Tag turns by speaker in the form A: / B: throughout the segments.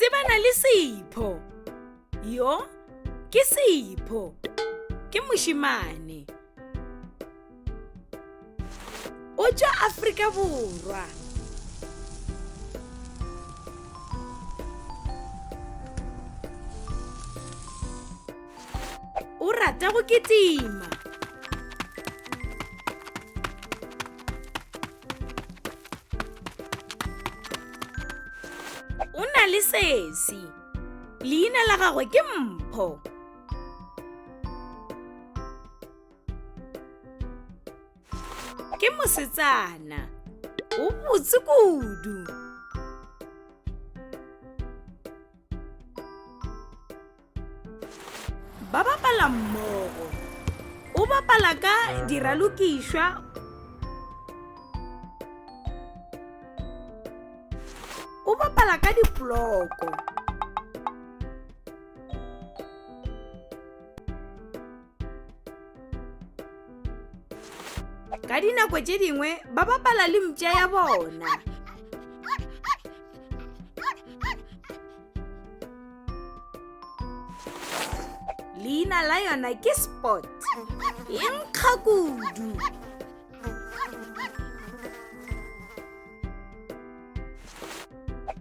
A: tsebana le Sipho. Yo ke Sipho. Ke mošemane. O tšwa Afrika Borwa. O rata go kitima. O na le sesi. Leina la gagwe ke Mpho. Ke mosetsana. O botse kudu. Ba bapala mmogo. O bapala ka diralokišwa. O bapala ka diploko. Ka dinako tše dingwe ba bapala le mpša ya bona. Leina la yona ke Spot. E nkga kudu.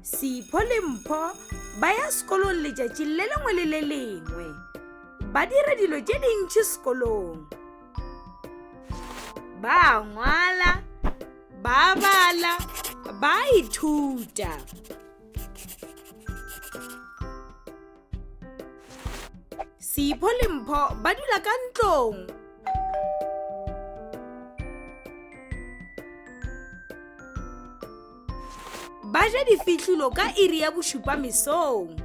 A: Sipho le Mpho ba ya sekolong letšatši le lengwe le le lengwe. Ba dira dilo tše dintši sekolong. Ba a ngwala, ba bala, ba ithuta. Sipho le Mpho ba dula ka ntlong. Ba ja difihlolo ka iri ya bošupa mesong.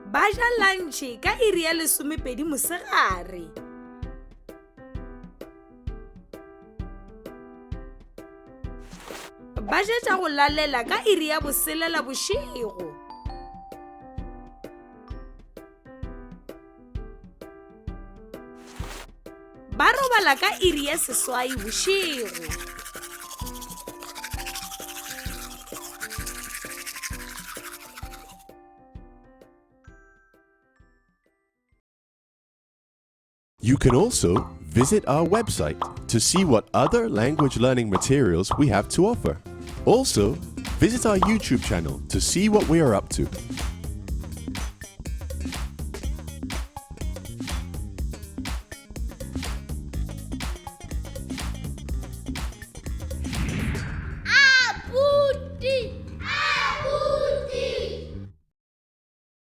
A: Ba ja lantšhe ka iri ya lesomepedi mosegare. Ba ja tša go lalela ka iri ya boselela bošego. Ba robala ka iri ya seswai bošego.
B: You can also visit our website to see what other language learning materials we have to offer. Also, visit our YouTube channel to see what we are up to.